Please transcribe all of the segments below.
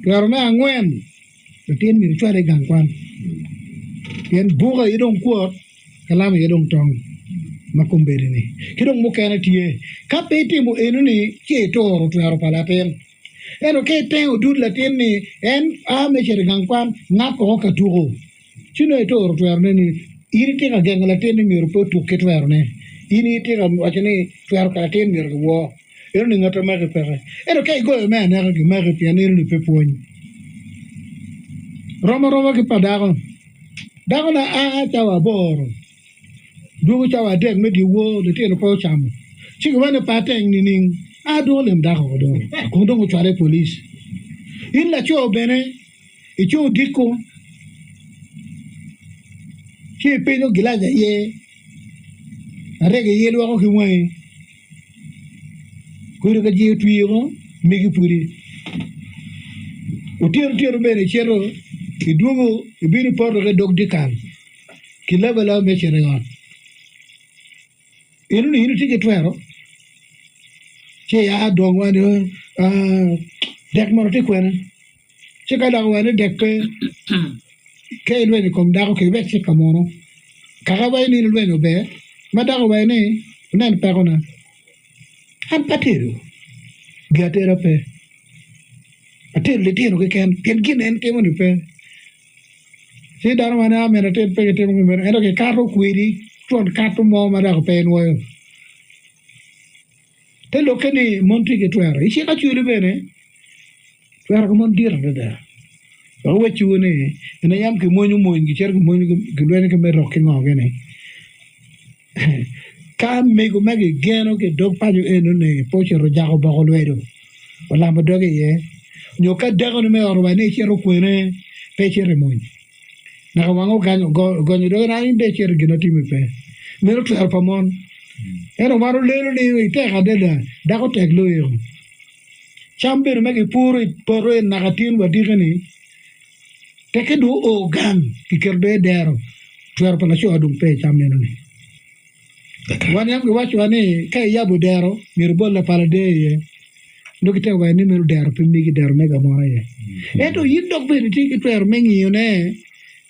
Twero me angwen, latin myero icwale i gang kwan pien buk aye dong kwot, kalam aye dong tong ma kombeddi-ni. Ki dong mukene tye, ka pe itimo enoni ci ituro twero pa latin. Ento ka itengo dud latin-ni, en a me cito i gang kwan, ngak woko ka tuko, ci nongo ituro twerone ni in itye ka gengo latin ni myero pe otuk ki twerone. In itye ka waco ni twero pa latin myero kiwor. Eno ni ngat ma maki peke. Ento ka igoyo me aneka gimaki pien eno ni pe pwony. Rom aroma ki pa dako. Dako na a cawa aboro dwogo cawa adek me dyewor litino pe ocamo. Ci giwaco ni pe ateng nining? A dwogo lim dako oko dong. Kong dong ocwale i police. In laco bene ico odiko ci ipinyo gilac aye arego iye lwoko ki wangi. Kodi ka ji otwi woko, megi pudi. Otyeno otyeno bene icito idwogo ibino ipoto ki i dog dyekal kilabo alaba me cito i ot. Enoni in itye ki twero ci ia dong wa ni dek mono tye kwene? Ci ka dok owaco ni dek pe, ka ilwenyo i kom dako kiwek ci ka munu. Kaka waco ni in ilwenyo ber, ma dako owaco ni, Wunen pekona, an pe atedo, gin ateda pe, atedo litino keken, pien gin en timo-ni pe. Ci dano ma ni amen ated pe gitimo kumeno, ento gikato kwedi twon kato mo ma dako pe enwoyo. Te lokke ni mon tye ki twero. I cik acwali bene, twero ki mon dit adada. Wek awacciwu ni, en aye yam kimwonyo mony, gicito gimwonyo gilwenyo ki me rok ki ngo gini. Ka mego ma gigeno ki i dog paco eno-ni pe ocito ojako boko lwedo, olamo doge iye, nyo ka dakoni me ot owaco ni icito kwene, pe icito i mony. Naka wange ogonyo doge ni in dong icito gin atimi pe. Meno twero pa mon. Ento wan olelo ni itek adada, dako tek loyo. Cam bene ma gipuro i poto eni naka tin wa diki-ni, tekke dong oo gang kiketo dong i dero, twero pa laco dong pe i cam meno-ni. Wan yam giwacciwa ni ka iyabo dero myero ibol lapala deyo iye, nongo gitemo waco ni meno dero pe megi, dero mega mono aye. Ento in dok bene itye ki twero me ngiyone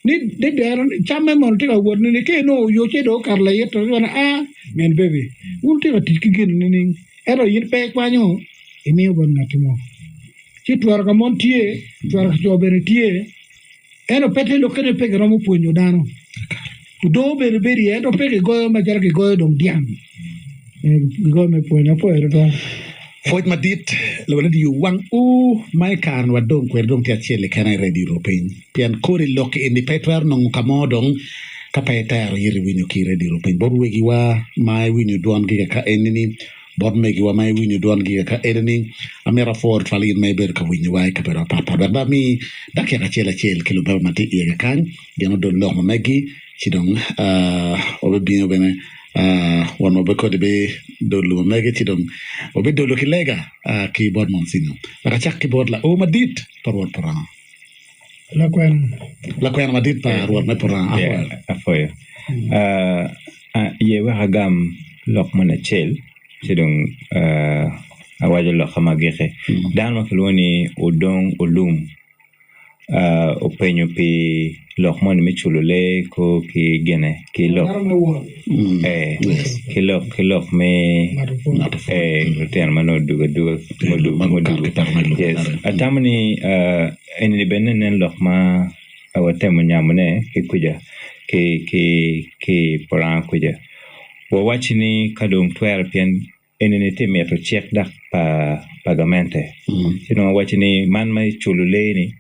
ni dero camme mono tye ka wot nini, ka inongo oyucce dong okato layit to iwaco ni aa min baby wun wutye ka tic ki gin nining? Ento in pe ikwanyo imiyo bot ngatti mo. Ci twero ka mon tye, twero ka co bene tye. Ento pe te lokke ni pe giromo pwonyo dano. Odoo bene bedo iye ento pe kigoyo macalo kigoyo dong dyang. Gigoyo me pwony. Apwoyo tutwal. Pwoc madit ladiyo wang oo ma i kare ni wadong kwede dong tye acel keken aye radio rupiny pien kodi lok eni pe itwero nongo ka mo dong ka pe itero iti iwinyo ki i radio rupiny bot wegiwa ma iwinyo dwongi kaka eni-ni Bot megiwa ma iwinyo dwangi kaka eni-ni, amito apwor twal in ma ibedo ka winyowa i kabedo mapatpat. Wek dok ami dakika acel acel ki lubebe ma tye iye kakany, gin odol lok ma megi, ci dong wabibino bene wan wabikodi bidolo ma megi, ci dong wabidolo ki lega ki bot Monsignor. Wek acak ki bot lao madit pa Rwot Purango. Lakwena. Lakwena madit pa Rwot me Purango. Apwoyo. Apwoyo. Ye wek agam lok moni acel ci dong awaco lokka ma agikki. Dano ma kilwongo ni Odong Olum openyo pi lok moni me culo lee kor ki gine ki lok ki lok ki lok me lutino ma nongo odwogo adwoga atamo ni eni bene nen lok ma watemo nyamone ki kuca ki i Puranga kuca. Wawaci ni ka dong twere pien enini tye mito cik dok pa gamente ci dong wawaci ni man me culo lee ni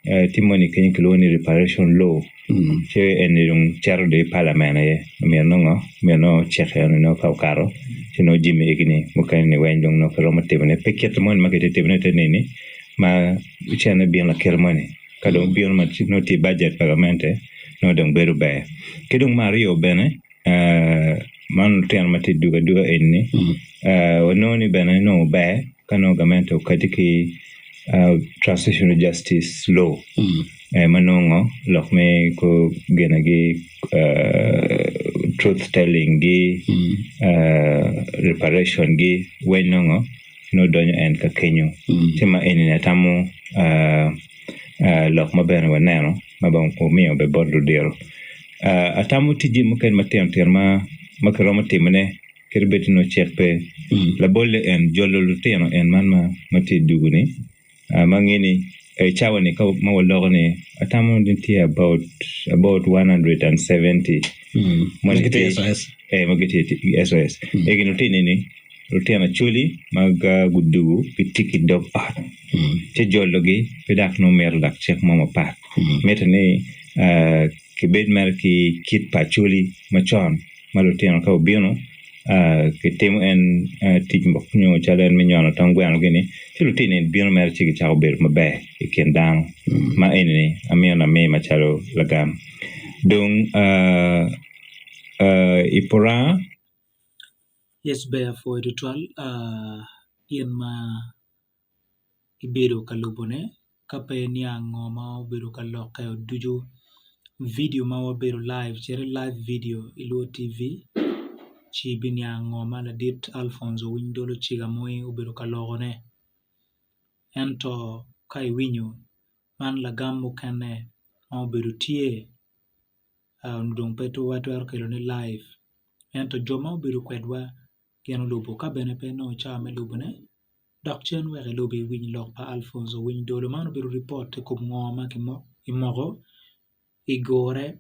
tye moni kenyo kilwongo ni reparation law ci eni dong cito dong i palament aye myero nongo myero nongo cik eni nongo ka okato ci nongo jami egini mukene ni weng dong nongo kiromo timone pe kit moni ma kitye timone ite nini ma cene bino lakite moni. Ka dong obino ma nongo tye i bajet pa gamente nongo dong bedo ber. Ki dong me aryo bene man lutino ma tye duga aduga eni wanongo ni bene nongo ber ka nongo gamente okati ki transitional justice law ma nongo lok me kor ginegi truth telling gi reparation gi weng nongo nongo donyo en ka kenyo ci ma eni atamo. lok ma bene waneno ma bene wamiyo bene bot ludito. Atamo tye jami mukene matino tino ma kiromo timone kadi bed ni nongo cik pe. Labolle en jolo lutino en man ma tye i dugu-ni ma angeyo ni i cawa-ni ka ma waloko ni atamo ni tye about about 170 ma gitye i SOS. Egi lutini-ni lutino acholi ma gudugu gitye ki dog ot ci jologi pe dok nongo mito dok cik mo mapat. Mitte ni kibed mere ki kit pa acholi macon ma lutino ka obino kitimo en tic nyo calo en me nyono tong gweno gini ci lutini bino mere ci gicako bedo maber i kin dano ma eni-ni amiyo ni ami macalo lagam dong i Puranga. Yes ber apwoyo tutwal in ma ibedo ka lubone ka pe iniang ngo ma obedo ka lokke ducu vidio ma wabedo live cit i live vidio i luo TV ci ibiniang ngo ma ladit Alphonse Owiny Dolo Cigamoi obedo ka lokone ento ka iwinyo man lagam mukene ma obedo tye dong pe watwero kelone live ento jo ma obedo kwedwa gin olubo ka bene pe inongo cawa me lubone dok cen wek ilubi iwiny lok pa Alphonse Owiny Dolo man obedo ripot i kom ngo ma kimoko i gure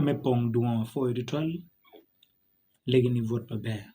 me pong dwongo apwoyo tutwal legi ni bwot maber.